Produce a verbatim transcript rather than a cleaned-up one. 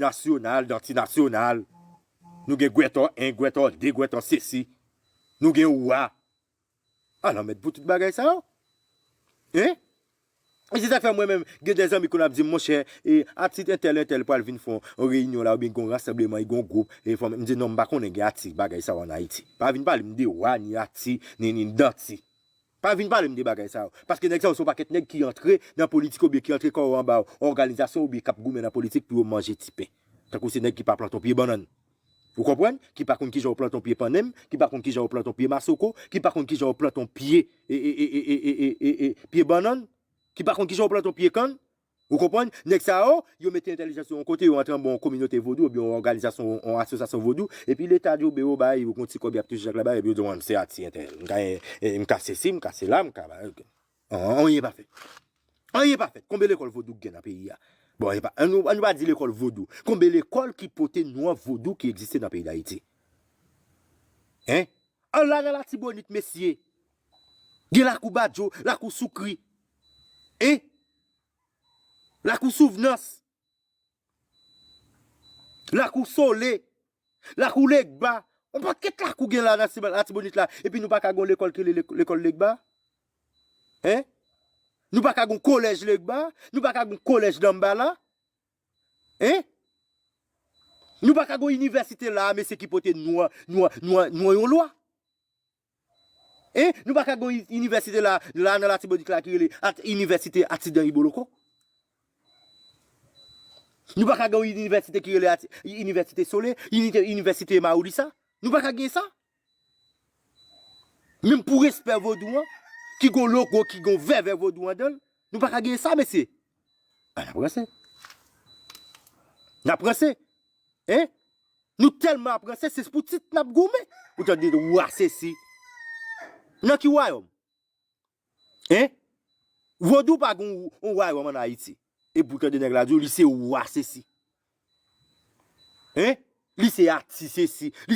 nasyonal, dantinasyonal. Nou gen gwètò en, gwètò de, gwètò sesi. Nou gen wa. A lanmèd pou tout bagay sa yo. Hein? E se sa k fè mwen menm, gen de zanmi konn ap di m, monchè, e, atis entèl, entèl pral vin fè yon reyinyon la, oubyen gen yon rasanbleman, gen yon gwoup, e fò m di, non, m pa konnen gen atis bagay sa yo ann Ayiti. Pa vin pale m de wa, ni atis, ni, ni danti. Pa vin pale m de bagay sa yo. Paske nèg sa yo se yon pakèt nèg ki antre nan politik oubyen ki antre kò yo anba òganizasyon oubyen k ap goumen nan politik pou yo manje ti pen. Tankou se nèg ki pa plante yon pye bannann. Ou konprann? Ki pa konn kijan yo plante yon pye pannenm, ki pa konn kijan yo plante yon pye masoko, ki pa konn kijan yo plante yon pye, e, e, e, e, e, e, e, e, pye bannann, ki pa konn kijan yo plante yon pye kann. Ou konprann? Nèg sa yo, yo mete entèlijans yo yon kote, yo antre anba yon kominote vodou oubyen yon òganizasyon, yon asosyasyon vodou, epi Leta di yo, "Ben, yo bay, yo gon ti kòb, y ap touche chak la, bay, epi yo di, 'Mwen, m se atis entèl. M ka, e, e, m ka sesi, m ka sela, m ka ba-, ok.'" An, anyen pa fèt. Anyen pa fèt. Konbyen lekòl vodou k gen nan peyi a? Bon, e pa, ann nou, ann nou pa di lekòl vodou. Konbyen lekòl ki pote non vodou ki egziste nan peyi Dayiti? Hein? An la nan Latibonit, mesye. Gen lakou Badjo, lakou Soukri. Hein? Lakou Souvnans. Lakou Sole. Lakou Legba. Yon pakèt lakou gen la nan Latibonit la. Epi nou pa ka gon lekòl ki rele lek-, lekòl Legba? Hein? Nou pa ka gon kolèj Legba? Nou pa ka gon kolèj Danmbala? Hein? Nou pa ka gon inivèsite la, mesye, ki pote non, non, non, non yon lwa? Hein? Nou pa ka gon i-, inivèsite la, la nan Latibonit la ki rele at-, Inivèsite Atidan Iboloko? Nou pa ka gon inivèsite ki rele ati-, Inivèsite Sole, inite-, Inivèsite Mawoudisa? Nou pa ka gen sa? Menm pou respè vodou an, ki gon logo, ki gon vèvè vodou andan l, nou pa ka gen sa, mesye. A, n ap ranse. N ap ranse. Hein? Nou tèlman ap ranse, se pou tit n ap goumen. Ou tande wa sesi. Nan ki wayòm? Hein? Vodou pa gon yon wayòm ann Ayiti. Epi ou tande nèg la di w, li se wa sesi. Hein? Li se atis sesi. Li